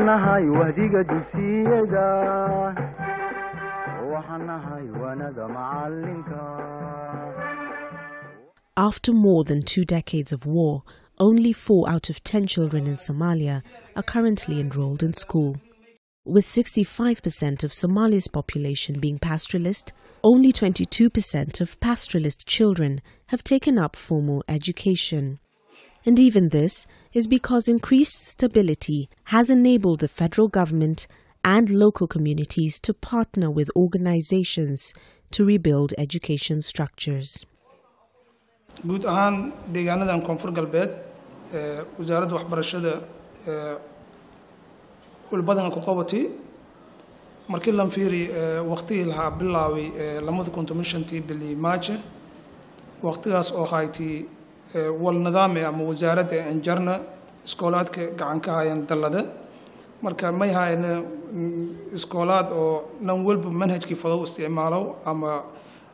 Waxaan nahay wahdiga dugsiyada, waxaan nahay waanada macalinka. After more than 2 decades of war, only 4 out of 10 children in Somalia are currently enrolled in school. With 65% of Somalia's population being pastoralist, only 22% of pastoralist children have taken up formal education. And even this is because increased stability has enabled the federal government and local communities to partner with organizations to rebuild education structures. Guud ahaan deegaanadan Koonfur Galbeed, wasaaradda waxbarashada walbadan ku qabatay. Markii lan fiiri waqtigii lahaa bilaaway 2015-tii bili Maaje, waqtigaas oo haytay wal nidaame ama wasaaradda injarna iskoolaadka gacan ka hayan dallada. Marka may hayna iskoolaad oo nan walba manhajkii fadow isticmaalo ama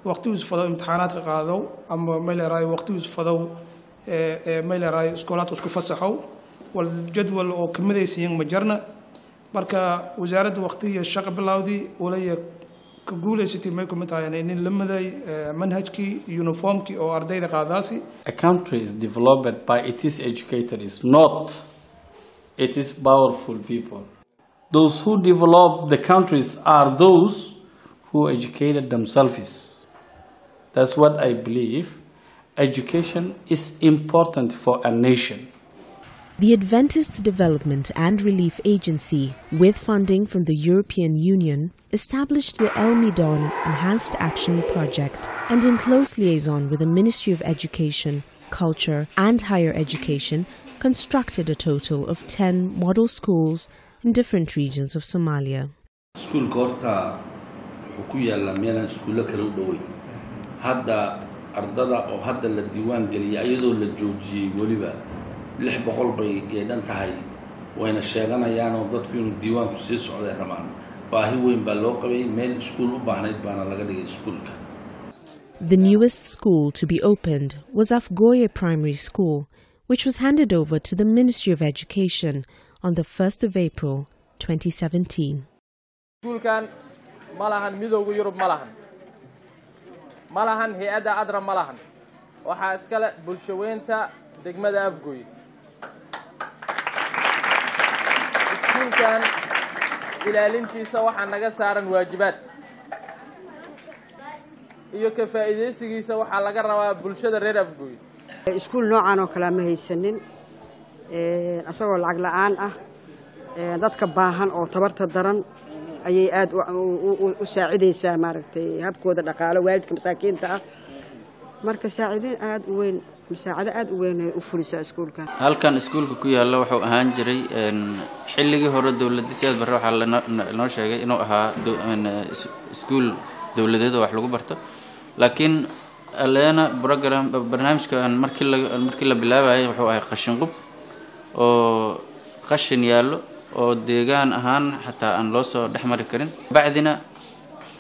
waqtigiisu fadow imtixaanaadka qaado ama may leerahay waqtigiisu fadow may leerahay iskoolaadka isku fasaxow, wal jadwal oo kamidaysiin ma jarna. Marka wasaaradda waqtigii shaqa bilowdii walaya ka guulaysatay may kumid tahay in la maday manhajkii, uniformkii oo ardayda qaadaasi. A country is developed by its educated, is not it is powerful people. Those who develop the countries are those who educated themselves. That's what I believe. Education is important for a nation. The Adventist Development and Relief Agency, with funding from the European Union, established the Elmidoon Enhanced Action Project and, in close liaison with the Ministry of Education, Culture and Higher Education, constructed a total of 10 model schools in different regions of Somalia. Iskuulka horta wuxuu ku yaallaa meelaan iskuullo kale u dhoweyn. Hadda ardada oo hadda la diiwaan geliyay, ayadoo la joojiyey weliba, 600 bay yeedhan tahay, wayna sheeganayaanoo dadku inuu diiwaanku sii socday rabaan. Baahi weyn baa loo qabay, meel iskuul u baahnayd baana laga dhigay iskuulka. The newest school to be opened was Afgoye Primary School, which was handed over to the Ministry of Education on the 1st of April 2017. Iskuulkan ma lahan Midowga Yurub, ma lahan, ma lahan hay'adda ADRA, ma lahan. Waxaa iskale bulshaweynta degmada Afgoye. Iskuulkan ilaalintiisa waxaa naga saaran waajibaad iyo ka faa'iidaysigiisa waxaa laga rabaa bulshada reer Afgoye. Iskuul noocan oo kale ma haysanin, isagoo lacag la'aan ah dadka baahan oo tabarta daran ayay aad u saacidaysaa, maaragtay, habkooda dhaqaalo, waalidka masaakiinta ah. Marka saacideyn aad u weyn, musaacado aad u weyn ay u fulisaa iskuulkan. Halkan iskuulka ku yaalla wuxuu ahaan jiray xilligii hore dowladda Siyaad Barre, waxaa lanoo sheegay inuu ahaa iskuul dowladeed oo wax lagu barto. Laakiin Aleena program, barnaamijkan markii la bilaabayay, wuxuu ahay qashin qub oo qashin yaallo oo deegaan ahaan xataa aan loo soo dhex mari karin. Bacdina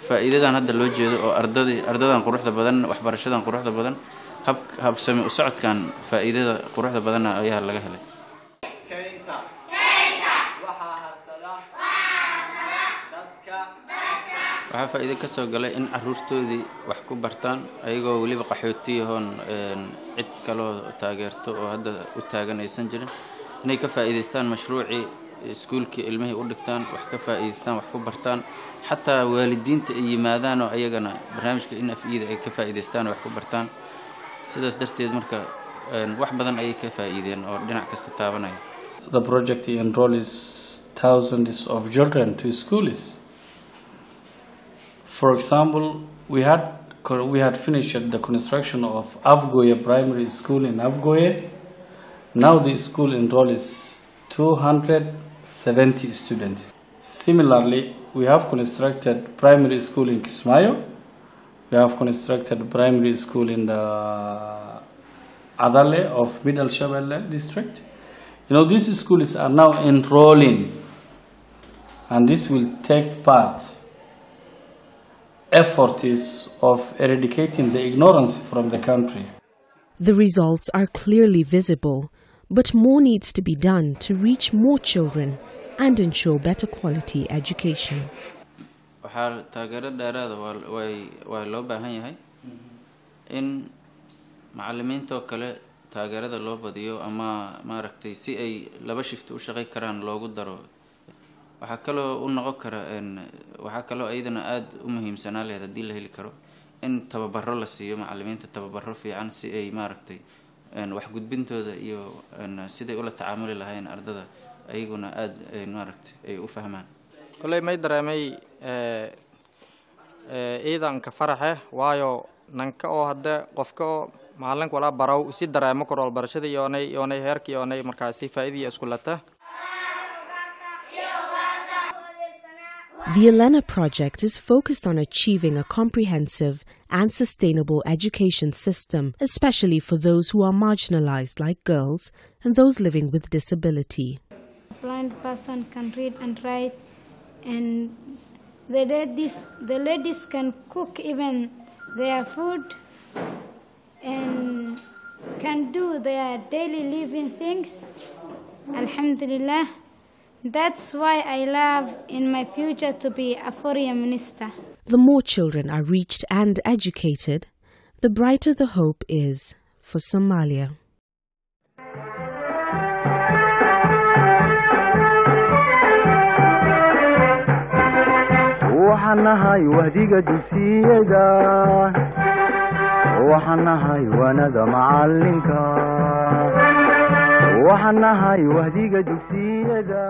faa'iidadan hadda loo jeedo oo ardadii, ardadan quruxda badan, waxbarashadan quruxda badan, hab habsami u socodkan faa'iidada quruxda badanna ayaa laga helay. Kaynta waxaa harsada dadka. Waxaa faa'iido ka soo galay in caruurtoodii wax ku bartaan, ayagoo weliba qaxootiyahoon cid kaloo taageerto oo hadda u taagan aysan jirin, inay ka faa'iidaystaan mashruucii iskuulkii, ilmihii u dhigtaan, wax ka faa'iidaystaan, wax ku bartaan, xataa waalidiinta ay yimaadaan oo ayagana barnaamijka in af-iida ay ka faa'iidaystaan oo wax ku bartaan. Sidaas darteed marka wax badan ayay ka faa'iideen oo dhinac kasta taabanaya. The project enrolls thousands of children to schools. For example, we had finished the construction of Afgoye Primary School in Afgoye. Now the school enrolls 270 students. Similarly, we have constructed primary school in Kismayo. We have constructed primary school in the Adale of Middle Shabelle district. These schools are now enrolling, and this will take part efforts of eradicating the ignorance from the country. The results are clearly visible, but more needs to be done to reach more children. and ensure better quality education. Waxaa taageero dheeraada waa loo baahan yahay in macalimiintoo kale taageerada loo badiyo ama maaragtay si ay laba shift u shaqay karaan loogu daro. Waxaa kaloo u noqon kara, waxaa kaloo iyadana aada u muhiimsanaa lahayd haddii la heli karo in tababaro la siiyo macalimiinta, tababaro fiican si ay maaragtay wax gudbintooda iyo siday ula tacaamuli lahayn ardada ayaguna aada maaragtay ay u fahmaan. Kolley may dareemay ciidanka faraxe, waayo nanka oo hadde qofka oo macalinka walaa baraw usi dareemo kor walbarashada yoonay heerka yoonay markaasi faa'iidaya isku lata. The Elena Project is focused on achieving a comprehensive and sustainable education system, especially for those who are marginalized like girls and those living with disability. A blind person can read and write, and the ladies can cook even their food and can do their daily living things. Alhamdulillah. That's why I love in my future to be a foreign minister. The more children are reached and educated, the brighter the hope is for Somalia. Waxaan nahay wahdiga dugsiyada, waxaan nahay waanada macalinka, waxaan nahay wahdiga dugsiyada.